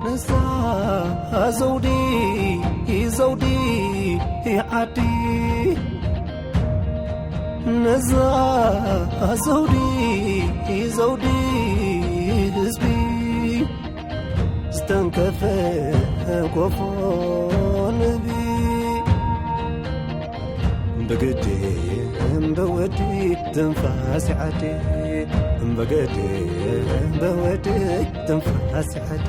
እዛ ዘውዲ፣ ዘውዲ ዓዲ፣ ነዛ ዘውዲ፣ ዘውዲ ህዝቢ፣ ዝተንከፈ ጎፎ ንህቢ። ብግዲ እምበወዲ ትንፋስ ዓዲ፣ ብግዲ እምበወዲ ትንፋስ ዓዲ።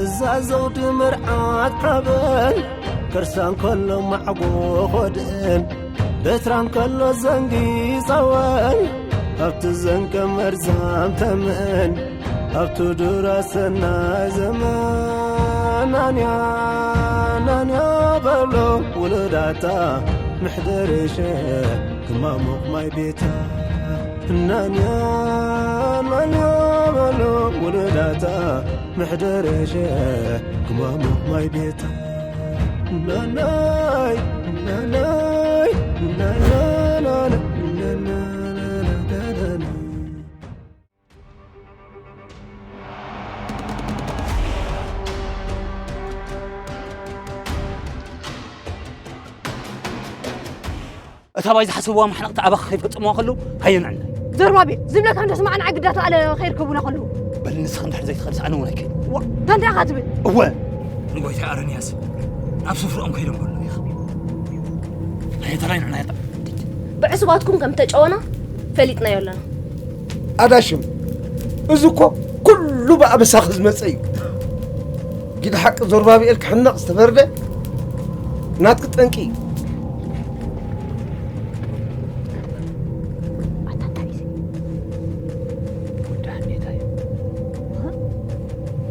እዛ ዘውዲ መርዓት ሓበን፣ ከርሳ እንከሎ ማዕጎ ኾድእን፣ በትራ እንከሎ ዘንጊ ጸወን፣ ኣብቲ ዘንቀ መርዛም ተመን፣ ኣብቲ ዱራ ሰናይ ዘመን። ናንያ፣ ናንያ በሎ ውሉዳታ፣ ምሕደርሸ ክማሙቕ ማይ ቤታ። ናንያ፣ ናንያ በሎ ውሉዳታ፣ ምሕደርሸ ክማሙቕ ማይ ቤታ። ናናይ፣ ናናይ፣ ናናናና፣ ናናናና። እታ ባይ ዝሓሰብዋ ማሕነቕቲ ኣባኻ ከይፈጸምዋ ከለዉ ኣየንዕልናይ። ዘሩባቤል፣ ዝብለካ እንዶ ስማዕ፣ ንዓይ ግዳቱ ኣለ ከይርከቡና ከለዉ። በል ንስኻ እንድሕር ዘይትኸድስ ኣነ እውን ኣይከይድ። ዋ፣ እንታይ ኢኻ ትብል? እወ። ንጎይታይ ኣረንያስ ናብ ስፍርኦም ከይዶም ከለዉ ኢኻ። ናይ ተራይ ንዕና የጣ። ብዕሱባትኩም ከም ተጨወና ፈሊጥናዮ ኣለና። ኣዳሽም፣ እዚ እኮ ኩሉ ብኣበሳኺ ዝመጸ እዩ። ጊድ ሓቂ ዘሩባብኤል ክሕነቕ ዝተፈርደ ናትኪ ጠንቂ እዩ። ኣታ እንታይ እዩ እዚ? ወዲ ሓኔታ እዩ።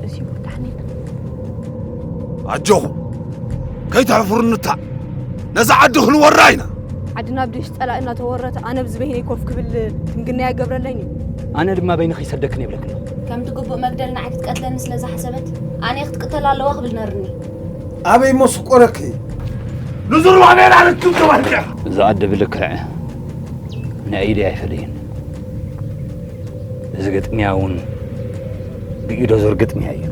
እዚ ወዲ ሓኔታ። ኣጆኹም፣ ከይተሕፍሩኒ እታ ነዛ ዓዲ ክንወራ ኢና። ዓድና ብደሽ ጸላእ እናተወረተ ኣነ ብዚ በይነይ ኮፍ ክብል ትምግናይ ኣይገብረለይን እዩ። ኣነ ድማ በይንኺ ይሰደክን የብለክን። ከምቲ ግቡእ መግደል ንዓይ ክትቀትለኒ ስለ ዝሓሰበት ኣነ ክትቅተል ኣለዋ ክብል ነርኒ። ኣበይ እሞ ስቆረኪ? ንዙርባቤል ኣረክብ ተባልኪ። እዛ ዓዲ ብልክዕ ናይ ኢደይ ኣይፈለየን። እዚ ግጥምያ እውን ብኢዶ ዙር ግጥምያ እዩ።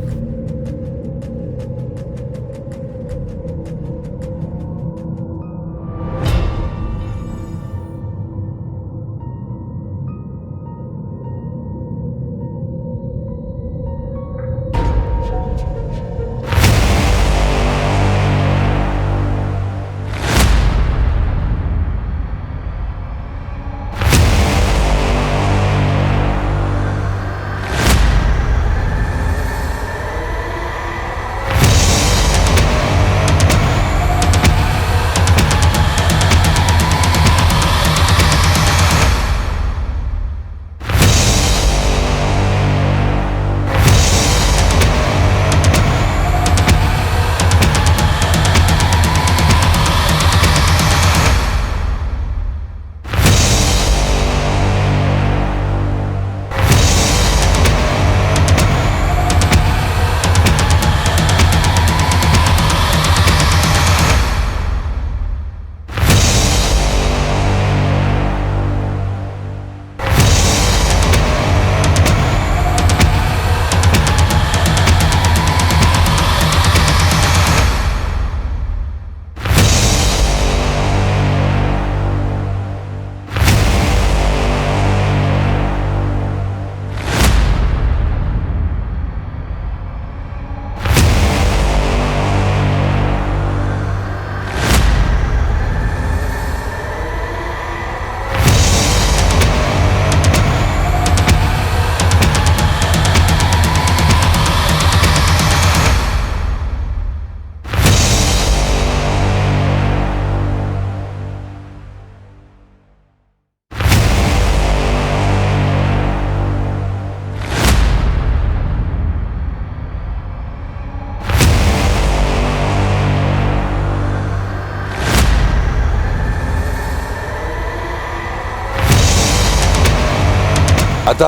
ኣታ፣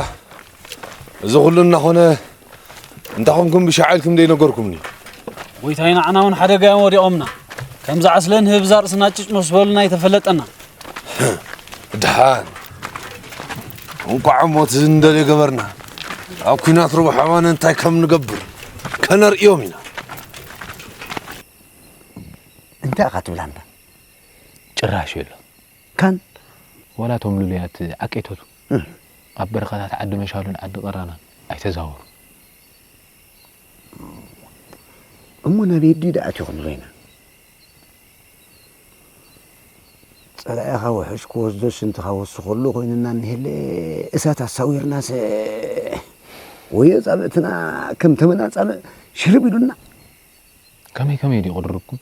እዚ ኩሉ እናኾነ እንታይ ኾንኩም ብሻዕ ኢልኩም ደይነገርኩምኒ? ጎይታይና፣ ዓና እውን ሓደጋ እዮም ወዲቖምና። ከምዚ ዓስለ ንህብ እዛ ርእስና ጭጭ መስ በሉና ኣይተፈለጠና። ድሓን እንቋዕ ሞት ዝንደልዮ ገበርና። ኣብ ኲናት ርቡሕ ኣማነ እንታይ ከም ንገብር ከነርእዮም ኢና። እንታይ ኢኻ ትብል ኣንታ? ጭራሽ የሎ። ካን ዋላ እቶም ልሉያት ዓቀይቶቱ ኣብ በረኻታት ዓዲ መሻሉን ዓዲ ቀራናን ኣይተዛወሩ። እሞ ናበይ ድዩ ደኣ ኣትዩ ክንብሎ ኢና? ጸላኢኻ ውሑጅ ክወስዶ ሽንትኻ ወስኸሉ ኮይኑና እንሄለ እሳት ኣሳዊርናስ ወዮ ጻምእትና ከም ተመን ኣጻምእ ሽርብ ኢሉና። ከመይ ከመይ ድዩ ቅድርኩም?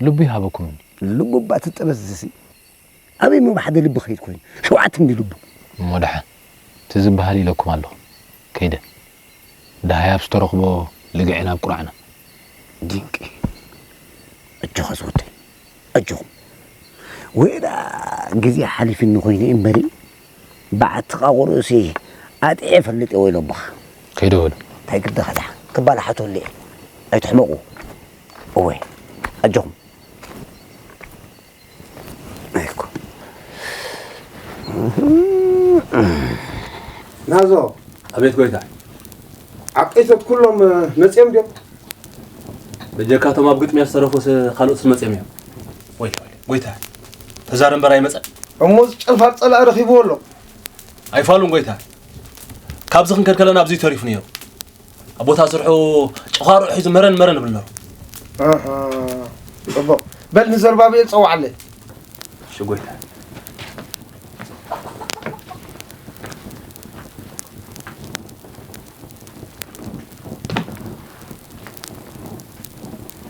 ልቡ ይሃበኩም እንዲ። ልቡ እባ ትጠበስ ዝሲ ኣበይ ሞ ብሓደ ልቢ ኸይድ ኮይኑ ሸውዓት እንዲ ልቡ። እሞ ደሓን እቲ ዝበሃል ኢለኩም ኣለኹ። ከይደ ደሃይ ኣብ ዝተረኽቦ ልግዕን ኣብ ቁራዕና። ድንቂ። ኣጆኻ ዝወደይ ኣጆኹም። ወይ ደኣ ግዜ ሓሊፍኒ ኮይነ እምበሪ በዓቲ ቃቑ ርእሲ ኣጥዒ ፈልጥ ወይ ለባኻ። ከይደ በሉ። እንታይ ግድኻ ደሓ ክባላሓተሉ እየ። ኣይትሕመቑ። እወ ኣጆኹም። ኣይኮ ናዞ ኣቤት ጎይታ። ዓቀይቶት ኩሎም መፅዮም ድዮም? በጀካቶም ኣብ ግጥምያ ዝተረፉስ ካልኦትስ መፅዮም እዮም። ወይ ወይ ጎይታ ተዛረ እምበር ኣይመፀን። እሞ እዚ ጨልፋር ፀላኢ ረኺብዎ ኣሎ። ኣይፋሉን ጎይታ። ካብዚ ክንከድ ከለና ኣብዚ ተሪፉ ነይሩ። ኣብ ቦታ ስርሑ ጭዃሮ ሒዙ መረን መረን ይብል ነሩ። ኣሃ፣ ጽቡቕ። በል ንዘርባብኤል ጸውዓለይ። እሺ ጎይታ።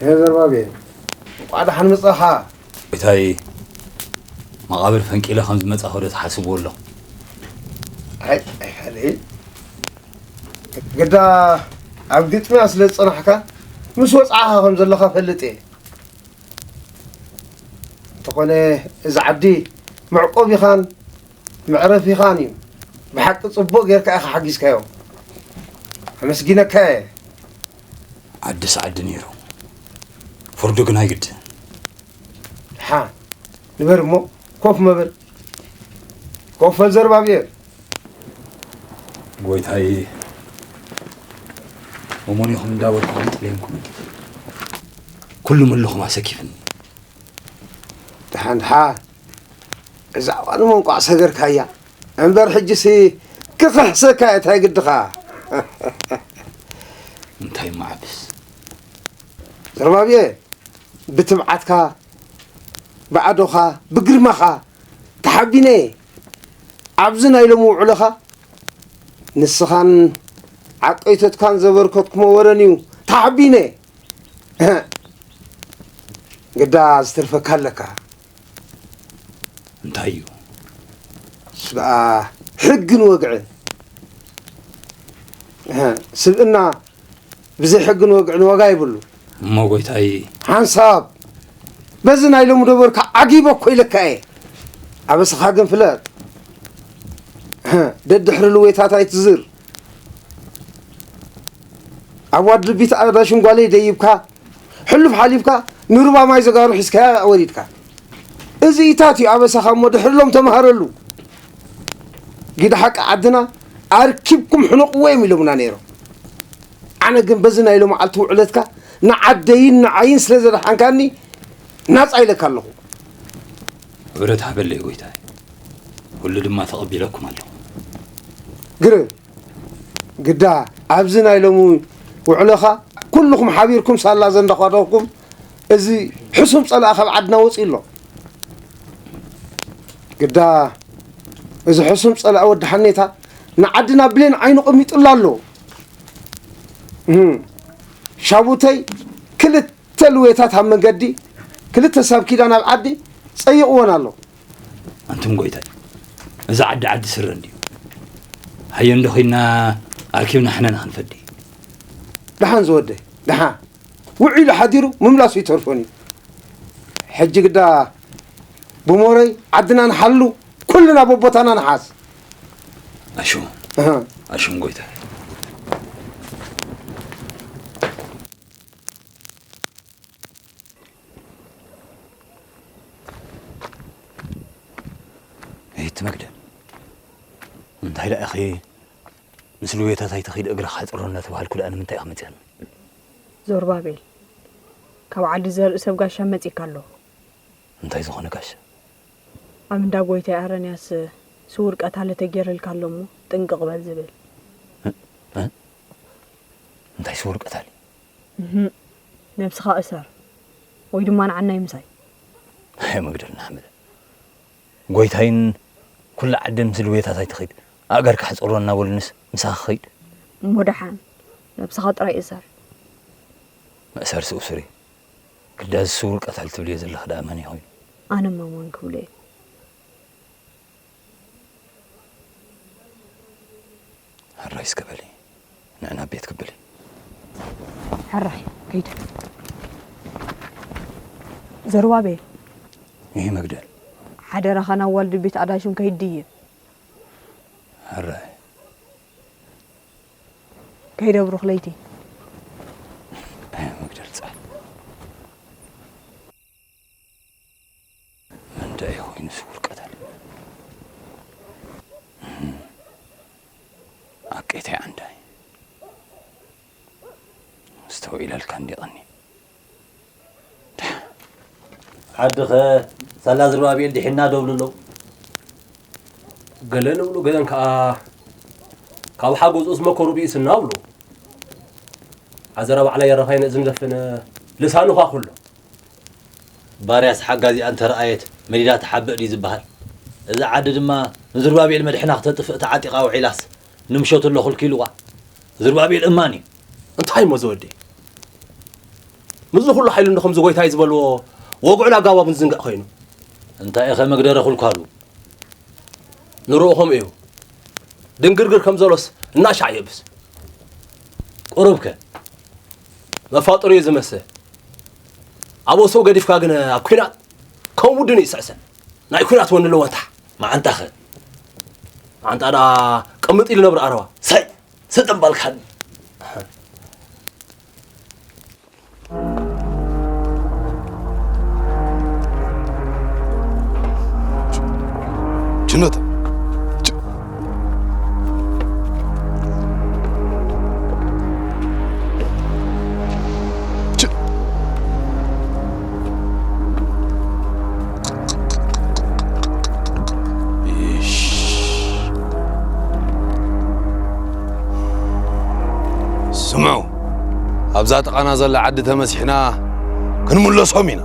ሄ ዘርባብኤል፣ እንቋዕ ደሓን መጻኻ። ጎይታይ፣ መቓብር ፈንቂለ ከም ዝመጻኹ ዶ ትሓስብዎ ኣለኹም? ኣይ ኣይካለይ። ግዳ ኣብ ግጥምያ ስለ ዝጸናሕካ ምስ ወጻዕኻ ከም ዘለኻ እፈልጥ እየ። እንተኾነ እዚ ዓዲ መዕቆቢኻን መዕረፊኻን እዩ። ብሓቂ ጽቡቕ ጌርካ ኢኻ ሓጊዝካዮም። ኣመስጊነካ እየ። ዓድስ ዓዲ ነይሩ፣ ፍርዱ ግን ኣይግድን። ሓ ንበር እሞ ኮፍ መበል። ኮፍ በል ዘርባብኤል። ጎይታይ፣ መሞኒኹም እንዳበልኩኹም ጥልየንኩም፣ ኩሉ መለኹም ኣሰኪፍኒ። ደሓን ደሓ እዛ ጓል እሞ እንቋዕ ሰገርካያ እምበር ሕጂሲ ክኽሕሰካ እየ ታይ ግድኻ። እንታይ ማዕብስ ዘርባብየ ብትብዓትካ ብኣዶኻ ብግርማኻ ተሓቢነ እየ። ኣብዚ ናይ ሎሚ ውዕሎኻ ንስኻን ዓቀይቶትካን ዘበርከትኩሞ ወረን እዩ ተሓቢነ። ግዳ ዝተርፈካ ኣለካ። እንታይ እዩ? እሱ ደኣ ሕግን ወግዕን። ስብእና ብዘይ ሕግን ወግዕን ዋጋ የብሉ። እሞ ጎይታይ። ሓንሳብ በዚ ናይ ሎሚ ደበርካ ዓጊበ እኮ ኢለካ እየ። ኣበስኻ ግን ፍለጥ። ደድሕሪ ልዌታት ኣይትዝር። ኣብ ዋድልቢት ኣዳሽን ጓለይ ደይብካ ሕሉፍ ሓሊፍካ ንሩባ ማይ ዘጋሩ ሒዝካያ ወሪድካ። እዚ ኢታት እዩ ኣበሳኻ እሞ ድሕርሎም ተምሃረሉ። ጊዳ ሓቂ ዓድና ኣርኪብኩም ሕነቕዎ እዮም ኢሎምና ነይሮም። ኣነ ግን በዚ ናይ ሎመዓልቲ ውዕለትካ ንዓደይን ንዓይን ስለ ዘድሓንካኒ ናጻ ኢለካ ኣለኹ። ክብረት ሃበለይ ጎይታይ፣ ኩሉ ድማ ተቐቢለኩም ኣለኹ። ግርም ግዳ ኣብዚ ናይ ሎሚ ውዕሎኻ ኩልኹም ሓቢርኩም ሳላ ዘንዳኳደኹም እዚ ሕሱም ጸላእ ካብ ዓድና ወጺኡ ኣሎ። ግዳ እዚ ሕሱም ጸላእ ወዲ ሓኔታ ንዓድና ብሌን ዓይኑ ቀሚጡላ ኣሎ። እም፣ ሻቡተይ ክልተ ልዌታት ኣብ መንገዲ ክልተ ሰብ ኪዳን ኣብ ዓዲ ጸይቕወን ኣሎ። ኣንቱም ጎይታይ፣ እዚ ዓዲ ዓዲ ስረ እንድዩ። ሃየ እንዶ ኺድና ኣርኪብና ሕነና ክንፈዲ። ደሓን ዝወደይ፣ ደሓን። ውዒሉ ሓዲሩ ምምላሱ ይተርፎን እዩ። ሕጂ ግዳ ብሞረይ ዓድና ንሓሉ፣ ኩልና በቦታና ንሓዝ። ኣሹም፣ እህ። ኣሹም ጎይታይ። እይቲ እቲ መግደል እንታይ ደኣ ኢኺ? ምስ ልዌታታይ ትኺድ እግርኻ ሕጽሮ እናተባህልኩ ደኣ ንምንታይ ኢኺ መጺኣኒ? ዞርባቤል፣ ካብ ዓዲ ዘርኢ ሰብ ጋሻ መጺእካ ኣሎ። እንታይ ዝኾነ ጋሻ? ኣብ እንዳ ጎይታይ ኣረንያስ ስውር ቀታሊ ተጌርልካ ኣሎ እሞ ጥንቅቕ በል ዝብል። እንታይ ስውር ቀታሊ? ነብስኻ እሰር ወይ ድማ ንዓናይ ምሳይ። ኣየ መግደልና ሓመደ፣ ጎይታይን ኩላ ዓዲ ምስ ልዌታታይ ትኺድ፣ ኣእጋርካ ሕጸሮ እናበሉንስ ምሳኻ ክኸይድ። እሞ ደሓን ነብስኻ ጥራይ እሰር። መእሰርሲ እሱር እዩ። ግዳ እዚ ስውር ቀታሊ ትብልዮ ዘለኺ ደኣ መን እዩ ኮይኑ? ኣነ እሞ መን ክብሎ እየ። ሕራይ እስከ በሊ ንዕና ቤት ክብል ሕራይ ከይደ ዘሩባቤል ይህ መግደል ሓደራኻ ናብ ዋልድ ቤት ኣዳሽም ከይድይብ ሕራይ ከይደ ብሩኽ ለይቲ መግደል ጻል መንደይ ኮይኑ ስውር ቀተል ኣቄተይ ዓንዳይ ምስተውዒለልካ እንዲቐኒ ዓድኸ ሳላ ዝርባቤል ድሒና ደብሉ ኣለዉ ገለ ንብሉ ገለን ከዓ ካብ ሓጎዝኡስ መከሩ ብኢስና ብሉ ዓዘራ ባዕላ የረፋይ ነእዝን ለፍነ ልሳኑኻ ኩሎ ባርያስ ሓጋዚኣ እንተ ረኣየት መዲዳ ትሓብእ ድዩ ዝበሃል? እዛ ዓዲ ድማ ንዝሩባቤል መድሕና ክተጥፍእ ተዓጢቓ ውዒላስ ንምሸቱ ኣለኹልኪ ኢልዋ። ዝሩባቤል እማን እዩ። እንታይ እሞ ዝወዲ? ምስዚ ኩሉ ሓይሉ እንዶ ከምዚ ጎይታይ ዝበልዎ ወግዑን ኣጋባቡን ዝዝንግዕ ኮይኑ። እንታይ ኢኸ መግደረኹልኳሉ? ንርኦ ከምኡ እዩ። ድንግርግር ከም ዘሎስ እናሻዕ የብስ። ቁሩብከ መፋጥሩ እዩ ዝመስል። ኣብ ወሰው ገዲፍካ ግን ኣብ ኲናት ከም ውድን እዩ ዝስዕስዕ። ናይ ኲናት ወኒ ኣለዎ እንታ። መዓንጣኸ መዓንጣ ደኣ ቅምጥ ኢሉ ነብሪ ኣረዋ። ሳይ ስጥ እምባልካኒ። ጅኖታ ስምዑ ኣብዛ ጥቓና ዘላ ዓዲ ተመሲሕና ክንምለሶም ኢና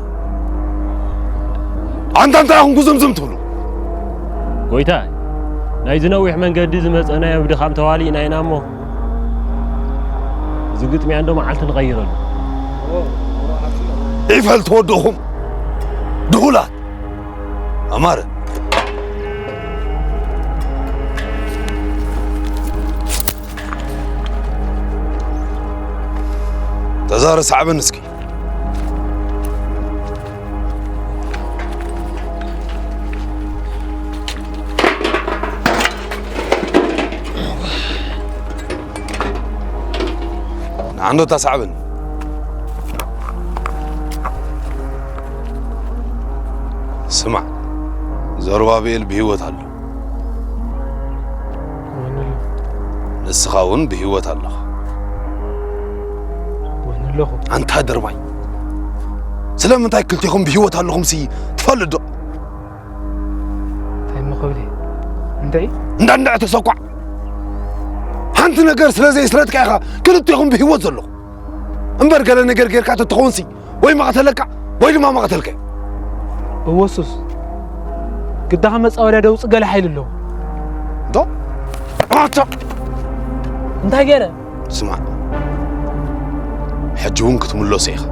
ኣንታ እንታይ ኢኹም ጉዝምዝም ትብሉ ጎይታይ ናይዚ ነዊሕ መንገዲ ዝመፀናዮ ብድኻም ተዋሊእና ኢና እሞ እዚ ግጥሚያ እንዶ መዓልቲ ንቐይረሉ ዒፈል ተወድእኹም ድሁላት ኣማረ ተዛረ ሳዕበን እስኪ ንዓንዶ ታሳዕብን ስማዕ ዘሩባብኤል ብህይወት ኣሎ ንስኻ እውን ብህይወት ኣለኻ ኣለኹ ኣንታ ድርባይ ስለምንታይ ክልቴኹም ብህይወት ኣለኹም ሲ ትፈልጥ ዶ እንታይ እሞ ክብል እንታይ እንዳንዳዕ ተሰኳዕ ሓንቲ ነገር ስለ ዘይስረትካ ኢኻ ክልቴኹም ብህይወት ዘለኹ እምበር ገለ ነገር ጌርካ ተትኸውን ሲ ወይ መቐተለካ ወይ ድማ መቐተልከ እወሱስ ግዳኻ መጻወድያ ደውፅ ገለ ሓይል ኣለዎ ዶ ኣታ እንታይ ገይረ ስማዕ ሕጂ እውን ክትምለሶ ኢኻ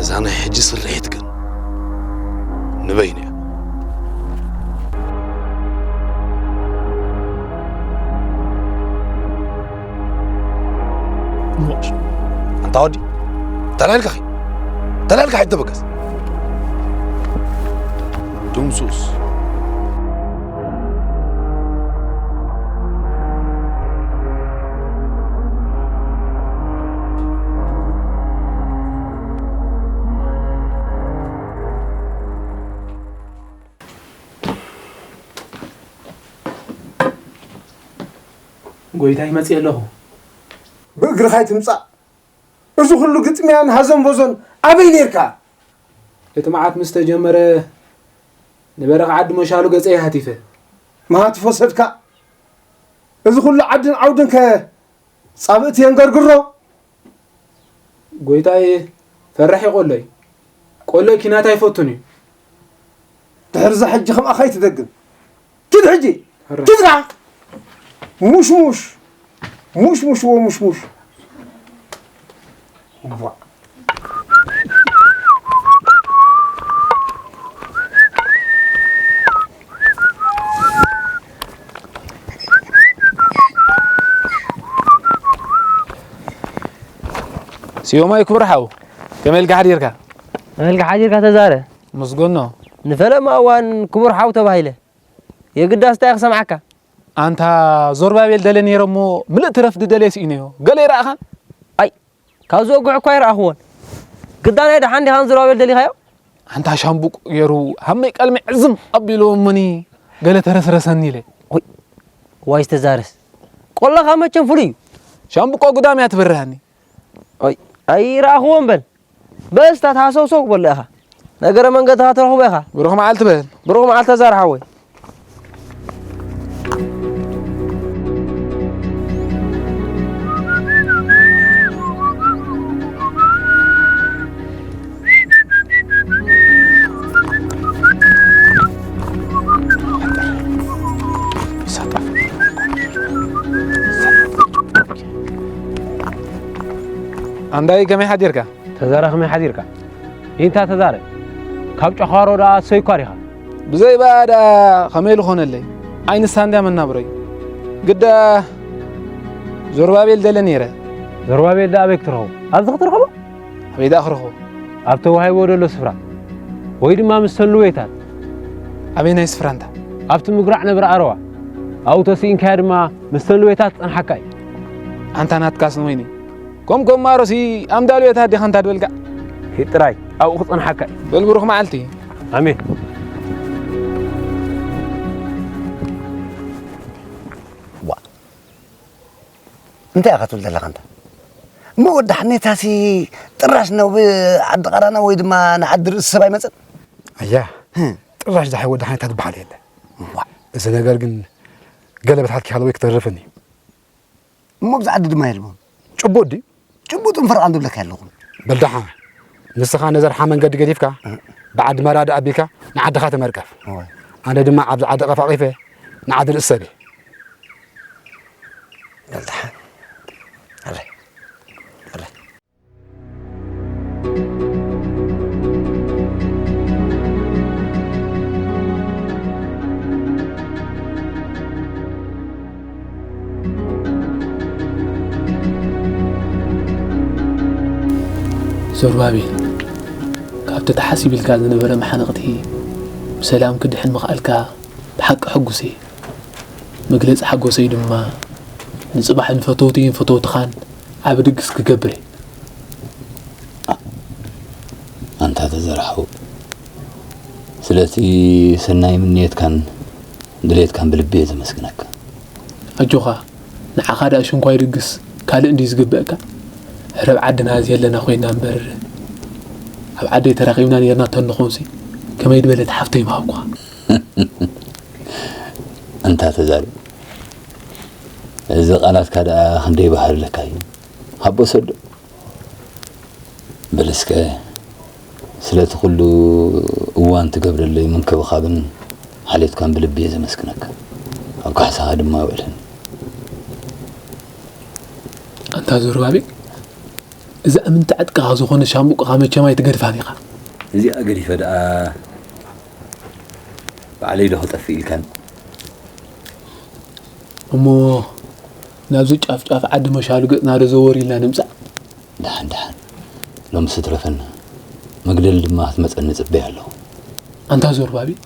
እዛ ናይ ሕጂ ስርሒት ግን ንበይኑ እያ ሞሽ ኣንታ ወዲ ተላልካ ኺ ተላልካ ሒድ ተበገስ ድምሱስ ጎይታይ መጽእ ኣለኹ። ብእግርኻ ኣይትምጻእ። እዚ ኩሉ ግጥምያን ሃዘን ቦዞን ኣበይ ኔርካ? እቲ መዓት ምስ ተጀመረ ንበረኻ ዓዲ መሻሉ ገጸይ ሃቲፈ። መሃትፎ ሰድካ? እዚ ኩሉ ዓድን ዓውድን ከ ጻብእቲ የንገርግሮ? ጎይታይ ፈራሕ እዩ ቆሎይ። ቆሎይ ኪናት ኣይፈቱን እዩ። ድሕርዛ ሕጂ ከምኣ ከይትደግም። ኪድ ሕጂ። ሕራይ። ኪድ ደኣ። ሙሽሙሽ። ሙሽሙሽ ወ ሙሽሙሽ። እዋ። ስዮማይ ክቡር ሓው፣ ከመይ ኢልካ ሓዲርካ? ከመይ ኢልካ ሓዲርካ ተዛረ? ምስጉኖ። ንፈለማ እዋን ክቡር ሓው ተባሂለ። የግዳስ እንታይ ክሰምዓካ? ኣንታ ዞርባቤል ደለ ነይረ እሞ ምልእቲ ረፍዲ ደለ ስኢነዮ። ገለ ይረኣኻን? ኣይ፣ ካብ ዝወግሑ እኳ ኣይረኣኽዎን። ግዳ ናይ ደሓን ዲኻን ዞርባቤል ደሊኻዮ? ኣንታ ሻምቡቅ ገይሩ ሃመይ ቀልሚ ዕዝም ኣቢልዎ እሞኒ ገለ ተረስረሰኒ ኢለ። ኦይ፣ ዋይ ዝተዛረስ። ቆላኻ መቸም ፍሉይ እዩ። ሻምቡቆ ጉዳም እያ ትበርሃኒ። ኦይ፣ ኣይረኣኽዎን በል። በስታት ሃሰውሰው በሎ ኢኻ። ነገረ መንገድኻ ትረኽቦ ኢኻ። ብሩኽ መዓልቲ በል። ብሩኽ መዓልቲ ተዛር ሓወይ። ኣንዳይ ከመይ ሓዲርካ? ተዛረ ከመይ ሓዲርካ? ኢንታ ተዛረ። ካብ ጨኻሮ ደኣ ኣሰይ እኳ ዲኻ? ብዘይ በኣ ደኣ ከመይ ልኾነለይ? ኣይ ንሳ እንድያ መናብረይ። ግዳ ዞርባቤል ደለ ነይረ። ዞርባቤል ደኣ ኣበይ ክትረኽቦ? ኣብዚ ክትረኽቦ? ኣበይ ደኣ ክረኽቦ? ኣብ ተዋሂብዎ ደሎ ስፍራ። ወይ ድማ ምስ ሰሉዌታት። ኣበየናይ ስፍራ እንታ? ኣብቲ ምጉራዕ ነብሪ ኣረዋ። ኣብኡ ተስኢንካዮ ድማ ምስ ሰሉዌታት ጸንሓካ እዩ። ኣንታ ናትካስ ንወይኒ። ከም ጎማሮሲ ኣምዳልዮታት ዲኻ እንታ ድበልካ? ሂድ ጥራይ ኣብኡ ክጸንሓካ እዩ። በል ብሩኽ መዓልቲ። ኣሜን። ዋ፣ እንታይ ኢኻ ትብል ዘለኻ እንታ? እሞ ወዲ ሓኔታሲ ጥራሽ ናብ ዓዲ ቃራና ወይ ድማ ንዓዲ ርእሲ ሰብ ኣይመጽን? ኣያ፣ ህም። ጥራሽ ዝሓይ ወዲ ሓኔታ ዝበሃል የለ። ዋ። እዚ ነገር ግን ገለ በታትኪ ሃለወይ ክተርፍኒ። እሞ ብዛ ዓዲ ድማ የልቦን። ጭቡጥ ድዩ? ጭቡጥን ፈርቓን ዝብለካ የለኹን። በል ደሓ፣ ንስኻ ነዘርሓ መንገዲ ገዲፍካ፣ እ። ብዓዲ መራዲ ኣቢልካ ንዓድኻ ተመርቀፍ። እወ። ኣነ ድማ ኣብዚ ዓዲ ቀፋቒፈ ንዓዲ ርእሲ ሰበይ። በል ደሓ። ኣረ። ኣረ። ዞርባቤል፣ ካብቲ ተሓሲብልካ ዝነበረ መሓንቕቲ ብሰላም ክድሕን ምኽኣልካ ብሓቂ ሕጉስ እየ። መግለጺ ሓጎሰይ ድማ ንጽባሕ ንፈተውተይን ፈተውትኻን ዓቢ ድግስ ክገብር እየ። ኣንታ ተዘርሓው፣ ስለቲ ሰናይ ምንየትካን ድሌትካን ብልቢ እየ ዘመስግነካ። ኣጆኻ፣ ንዓኻ ደኣ ሽንኳይ ድግስ ካልእ እንድዩ ዝግበአካ። ህረብ ዓድና ዘለና ኮይና እምበር፣ ኣብ ዓደይ ተራኺብና ኔርና ተንኾንሲ፣ ከመይ ዝበለት ሓፍተይ ምሃብኩኻ። ኣንታ ተዛሪ፣ እዚ ቃላትካ ደኣ ክንደይ ይበሃለካ እዩ። ሃቦ ሰዶ። በል እስከ፣ ስለቲ ኩሉ እዋን ትገብረለይ ምንክብኻብን ሓልዮትካን ብልቢ እየ ዘመስግነካ። ኣብ ካሕሳኻ ድማ ይውዕለኒ። ኣንታ ዞርባቤል፣ እዛ እምንቲ ዕጥቅኻ ዝኾነ ሻምቡቅኻ መቸም ኣይትገድፋን ኢኻ። እዚኣ ገዲፈ ደኣ ባዕለይ ዶ ክጠፍእ ኢልካን? እሞ ናብዚ ጫፍ ጫፍ ዓዲ መሻሉ ገጽና ዶ ዘወር ኢልና ንምጻእ? ደሓን ደሓን፣ ሎምስ ትረፈና። መግደል ድማ ክትመጸኒ ጽበያ ኣለኹ። ኣንታ ዞርባቤል፣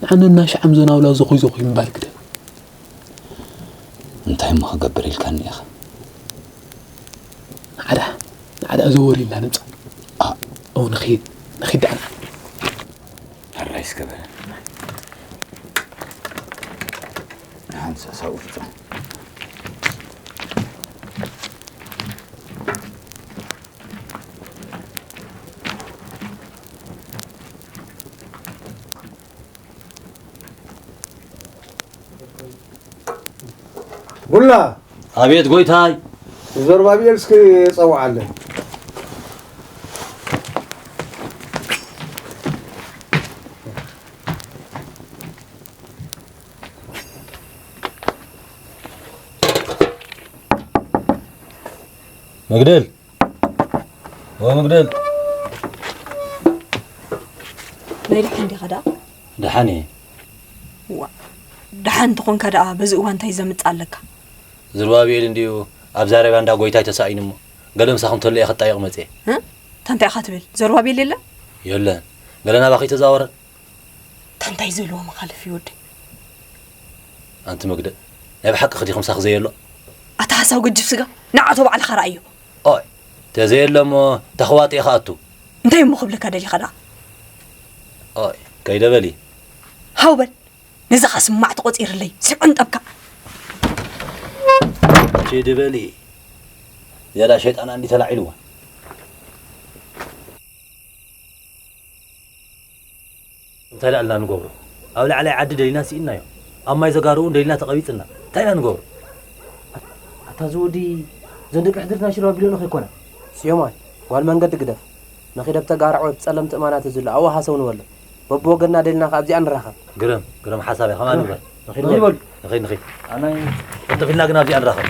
ንዓና እናሻዕ ምዞን ኣውላ ዘኹይ ዘኹይ ምባል ግደፍ። እንታይ እሞ ክገብር ኢልካኒ ኢኻ? ንዓዳ፣ ንዓዳ ዘወር ኢልና ንምጻእ። ኣ። ኦ፣ ንኺድ፣ ንኺድ ደኣ ንዓና። ሕራይ እስከ በለ። ንሓንሳእ ሳብ ውሽጡ። ቡላ! ኣቤት ጎይታይ። ዘሩባብኤል እስኪ ጸውዓለይ። መግደል። ኦ መግደል። ናይ ደሓን ዲኻ ደኣ? ደሓን እየ። ዋ፣ ደሓን እንተኾንካ ደኣ በዚ እዋን እንታይ ዘምጽእ ኣለካ? ዝርባብኤል እንድዩ ኣብ ዛረባ እንዳ ጎይታይ ተሳኢኑ እሞ፣ ገለ ምሳኹም ተሎ እየ ክጣየቕ መጽየ። እ? እንታይ ኢኻ ትብል? ዘሩባቤል የለን? የለን። ገለ ናባኺ ተዛወረ? እንታይ ዘለዎ መኻልፍ እዩ ወደይ? ኣንቲ መግደ፣ ናይ ብሓቂ ክዲኹም ሳኽ ዘየሎ? ኣታ ሓሳው ገጅፍ ስጋ፣ ንዓቶ ባዕልኻ ረኣዮ። ኦይ፣ ተዘየሎ እሞ ተኽዋጢ ኢኻ ኣቱ። እንታይ እሞ ክብለካ ደሊኻ ደኣ? ኦይ፣ ከይደ በሊ። ሃው በል። ነዚ ኸስማዕ ተቖጺርለይ፣ ስምዕን ጠብካ። ኪዲ በሊ። ዝያዳ ሸይጣን ኣንዲ ተላዒልዋ። እንታይ ደኣ ኣልና ንገብሮ? ኣብ ላዕላይ ዓዲ ደሊና ስኢንናዮ። ኣብ ማይ ዘጋርኡ ደሊና ተቐቢጽና። እንታይ ኢና ንገብሮ? ኣታ እዚ ወዲ እዘን ደቂ ሕድርትና ሽርባ ቢሎኖ ከይኮና? ስዮማይ፣ ጓል መንገዲ ግደፍ። ንኺድ ኣብ ተጋርዕ ወይ ብጸለምቲ እማናት እዩ ዘሎ። ኣብኡ ሃሰው ንበሎ። በብወገንና ደሊና ከኣ ኣብዚኣ ንራኸብ። ግርም፣ ግርም ሓሳብ እያ። ከማን ንግበር። ንኺድ ንኺድ በሉ። ንኺድ፣ ንኺድ። ኣነ ቅልጥፍ ኢልና ግን ኣብዚኣ ንራኸብ።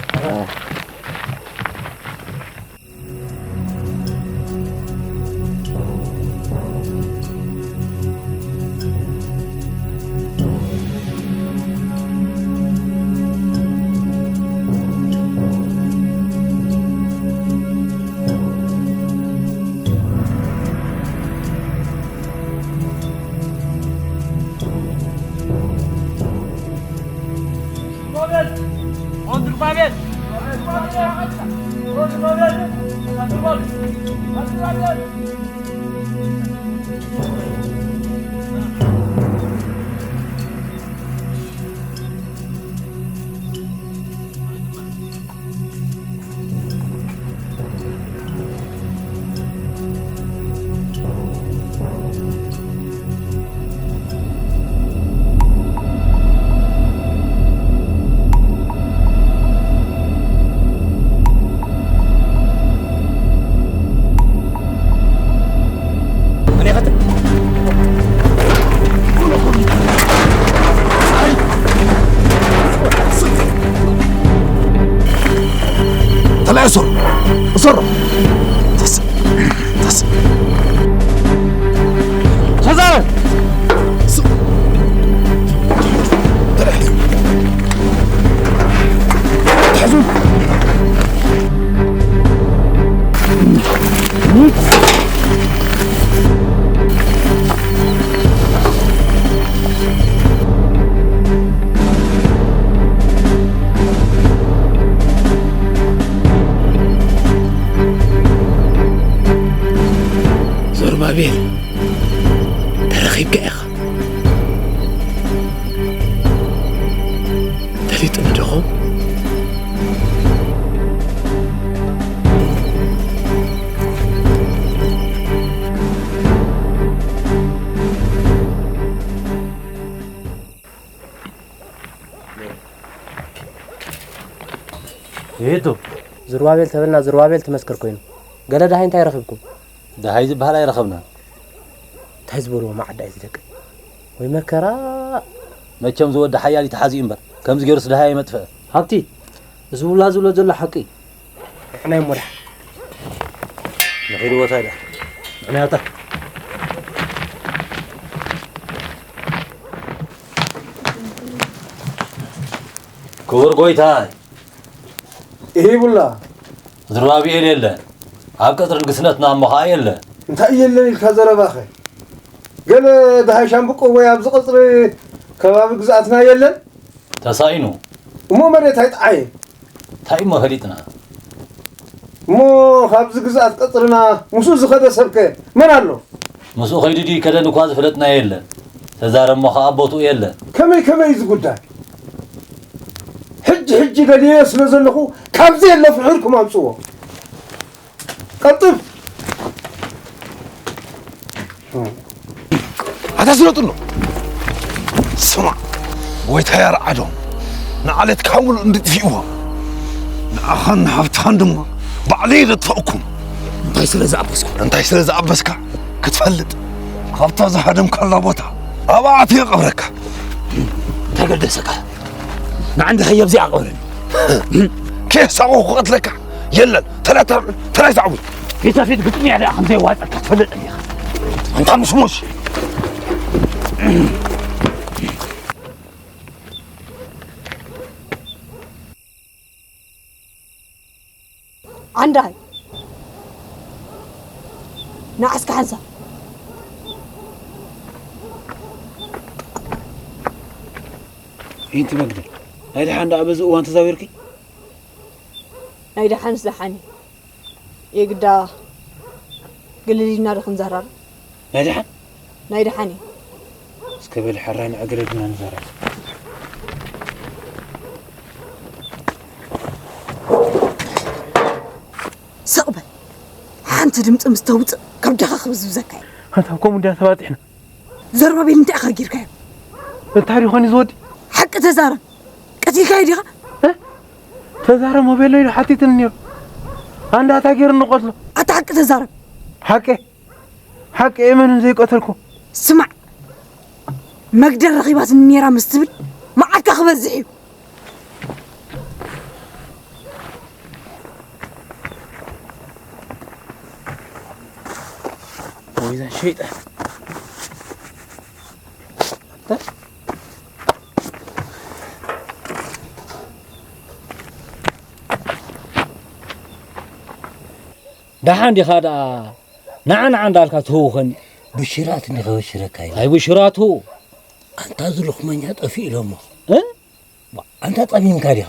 ተለያዩ፣ እሰሩ፣ እሰሩ። ተስ-፣ ተስ-፣ ተዛረብ። ዘሩባቤል፣ ተረኺብካ ኢኻ። ተሊጥኒ ዲኹም? ይቱ ዝሩባቤል ተበልና ዝሩባቤል ትመስክር ኮይኑ፣ ገለ ደሃይ እንታይ ረኺብኩም? ደሃይ ዝበሃል ኣይረኸብናን። እንታይ ዝበልዎ መዓዳ እዩ ዝደቂ? ወይ መከራ! መቸም ዝወዲ ሓያል ይተሓዝ እዩ እምበር፣ ከምዚ ገይሩስ ደሃይ ኣይመጥፍአ። ሃብቲ፣ እዚ ውላ ዝብሎ ዘሎ ሓቂ እዩ። ንሕና እሞ ደሓን። ንኺድ ቦታ ኢለ። ንሕና ያታ። ክቡር ጎይታይ። ይሂቡላ። ዝሩባብኤል የለን። ኣብ ቀጽሪ ንግስነትና እሞ ኸኣ የለን። እንታይ የለን ኢልካ ዘረባኸ? ገለ ደሃይ ሻምብቆ ወይ ኣብዚ ቀጽሪ ከባቢ ግዝኣትና የለን? ተሳኢኑ። እሞ መሬት ኣይጠዓየ። እንታይ እሞ ፈሊጥና? እሞ ካብዚ ግዝኣት ቀጽርና ምስኡ ዝኸደ ሰብከ መን ኣሎ? ምስኡ ኸይዱ ድዩ ከደን እኳ ዝፈለጥናዮ የለን። ተዛረብ እሞ ኸኣ ቦትኡ የለን። ከመይ ከመይ እዚ ጉዳይ? ሕጂ ሕጂ ደልየ ስለ ዘለኹ ካብዚ የለ ፍሑርኩም ኣምጽዎ። ቀልጥፍ! ኣታ ስረጥኖ! ስማዕ፣ ጎይታይ ኣርዓዶም፣ ንዓለትካ ሙሉእ እንድጥፊእዎ፣ ንዓኻን ንሃብትኻን ድማ ባዕለይ ዘጥፈእኩም። እንታይ ስለ ዝኣበስኩ? እንታይ ስለ ዝኣበስካ ክትፈልጥ፣ ካብታ ዝሃደምካላ ቦታ ኣብኣ ኣትየ ቀብረካ። እንታይ ገደሰካ? ንዓንዲ ከየብዚ ኣቕብረኒ። ከየሳቑ ክቐትለካ? የለን። ተላ ተላ ተላ ይዛዕቡ። ፊት ንፊት ግጥም እያ ደኣ ከም ዘየዋፀካ ትፈልጥ እንዲኻ። ኣንታ ምሽሙሽ። ዓንዳይ፣ ንዓ እስከ ሓንሳብ። ይንቲ መግደ፣ ናይ ደሓን ደኣ በዚ እዋን ተዛዊርኪ? ናይ ደሓንስ ደሓን እዩ። የግዳ ግልል ኢልና ዶ ክንዘራረብ? ናይ ደሓን? ናይ ደሓን እዩ። እስከ በል ሕራይ ንዕግለልና ንዘራረብ። ስቕ በል። ሓንቲ ድምፂ ምስ ተውፅእ ከብድኻ ክብዝብዘካ እዩ። ኣንታ ከምኡ እንድያ ተባጢሕና። ዘሩባቤል እንታይ ኢኻ ጌርካዮ? እንታይ ድኾን እዩ ዝወዲ? ሓቂ ተዛረብ። ቀቲልካዮ ዲኻ? እ? ተዛረብ ሞቤሎ ኢሉ ሓቲትኒ ነይሩ። ኣንዳ እንታይ ገይሩ ንቐትሎ? ኣታ ሓቂ ተዛረብ። ሓቂ? ሓቂ እየ መንን ዘይቀተልኩ? ስማዕ፣ መግደል ረኺባትኒ ነይራ ምስ ትብል መዓትካ ክበዝሕ እዩ። ወይዛ ሸይጣን። ደሓን ዲኻ ደኣ? ንዓ ንዓ እንዳልካ ትህውኸኒ። ብሽራት እንዲኻ በሽረካ ኢለ። ኣይ ብሽራቱ። ኣንታ እዚ ሉኽመኛ ጠፊኡ ኢሎሞ። እ? ዋ፣ ኣንታ ጸሚምካ ዲኻ?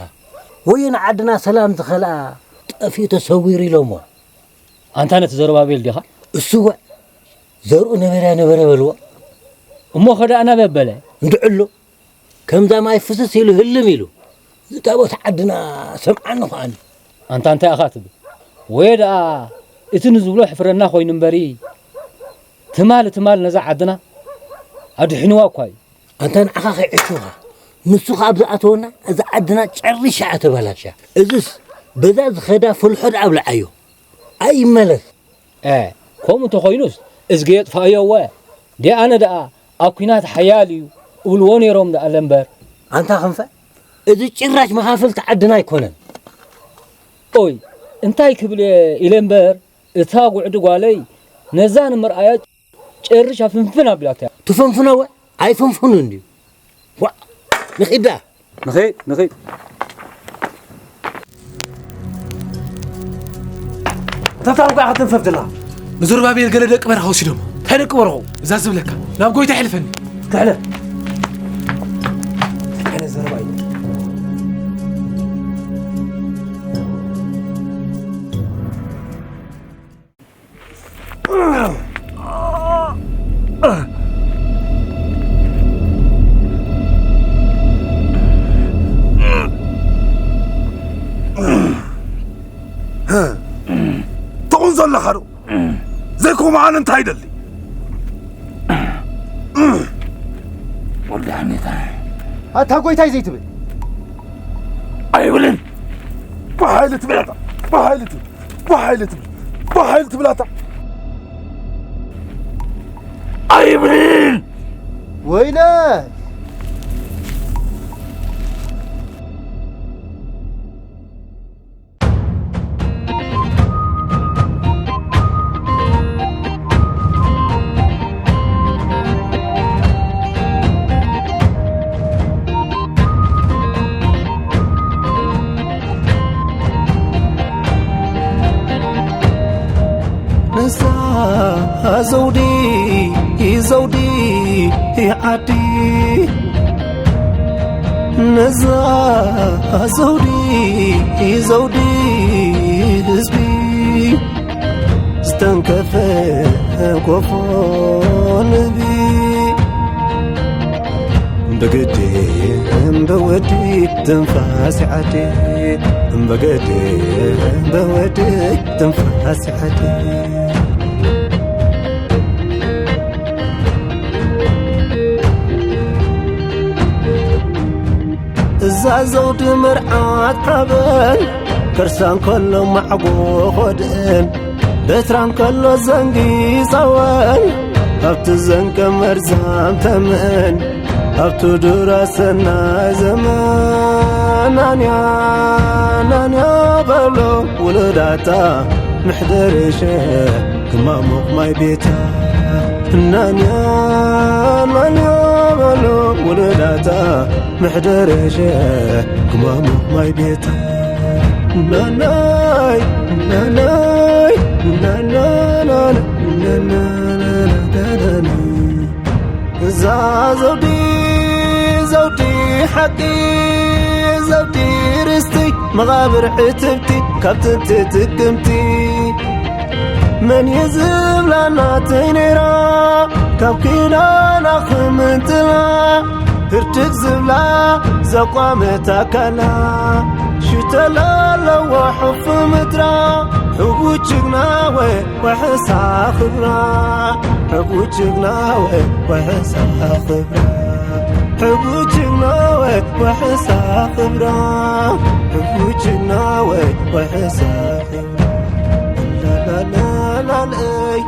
ወይ ንዓድና ሰላም ዝኸልኣ ጠፊኡ ተሰዊሩ ኢሎሞ። ኣንታ ነቲ ዘሩባቤል ዲኻ? እሱ ወ-፣ ዘርኡ ነበረ ነበረ በልዎ። እሞ ኸዳእ ናበይ ኣበለ? እንድዕሎ ከምዛ ማይ ፍስስ ኢሉ ህልም ኢሉ። ዝታቦት ዓድና ሰምዓኒ ኸኣኒ። ኣንታ እንታይ ኢኻ ትብል? ወይ ደኣ እቲ ንዝብሎ ሕፍረና ኮይኑ እምበሪ፣ ትማል ትማል ነዛ ዓድና ኣድሒንዋ እኳ እዩ። ኣንታ ንዓኻ ከይዕሹኻ፣ ንሱ ኸኣ ኣብ ዝኣተወና እዛ ዓድና ጨሪሻ እያ ተበላሽያ። እዝስ በዛ ዝኸዳ ፍልሖ ደኣ ኣብልዓዮ። ኣይመለስ። እ፣ ከምኡ እንተኾይኑስ እዝጊ የጥፍኣዮ እወ። ዲኣነ ደኣ ኣብ ኲናት ሓያል እዩ እብልዎ ነይሮም ደኣ ለምበር። ኣንታ ክንፈ፣ እዚ ጭራሽ መኻፍልቲ ዓድና ኣይኮነን። ኦይ፣ እንታይ ክብል እየ ኢለ እምበር፣ እታ ጉዕዲ ጓለይ ነዛ ንምርኣያ ጨሪሻ ፍንፍን ኣቢላታ እያ። ትፈንፍኖ እወ፣ ኣይፈንፍኑን ድዩ? ዋእ፣ ንኺድ ደኣ። ንኺድ፣ ንኺድ። እታ ታንኳ ኢኻ ተንፈፍ ዘላ። ንዘሩባቤል ገለ ደቂ በረኻ ወሲዶም። እንታይ ደቂ በረኻ? እዛ ዝብለካ። ናብ ጎይታ ይሕልፈኒ። እስከ ሕለፍ። እንታይ ዓይነት ዘረባ እዩ? ትኹን ዘለኻ ዶ? ዘይኮም ኣነ እንታይ ይደሊ? ወዲ ሓኔታ። ኣታ ጎይታይ ዘይትብል? ኣይብልን። ብሓይሊ ትብል ኣታ። ብሓይሊ ትብል። ብሓይሊ ትብል። ብሓይሊ ትብል ኣታ። ኣይብልን። ወይለ። ነዛ ዘውዲ ዘውዲ ዓዲ፣ ነዛ ዘውዲ ዘውዲ ህዝቢ፣ ዝተንከፈ ጎፎ ንቢ። ብግዲ እምበወዲ ትንፋስ ዓዲ፣ እምበገዲ እምበወዲ ትንፋስ ዓዲ። እዛ ዘውዲ መርዓት ሓበን ከርሳን ከሎ ማዕጎ ኾድእን በትራን ከሎ ዘንጊ ጸወን ኣብቲ ዘንቀ መርዛም ተምን ኣብቲ ዱራ ሰናይ ዘመን ናንያ ናንያ በሎ ውሉዳታ ምሕደሬሸ ክማሞቕ ማይ ቤታ ናንያ ናንያ በሎ ውሉዳታ ምሕደሬሸ ክማሞቕ ማይ ቤታ ናናይ ናናይ ናናናና እዛ ዘውዲ ዘውዲ ሓቂ ዘውዲ ርስቲ መቓብር ዕትብቲ ካብ ጥንቲ ጥቅምቲ መን እዩ ዝብላ ናተይ ነይራ ካብ ኪዳና ክምንጥላ ህርድግ ዝብላ ዘቋመት ኣካላ ሽተላ ኣለዎ ሕፉ ምድራ ሕቡ ጅግና ወይ ወሕሳ ክብራ ሕቡ ጅግና ወይ ወሕሳ ክብራ ሕቡ ጅግና ወይ ወሕሳ ክብራ ሕቡ ጅግና ወይ ወሕሳ ክብራ ላላላላላይ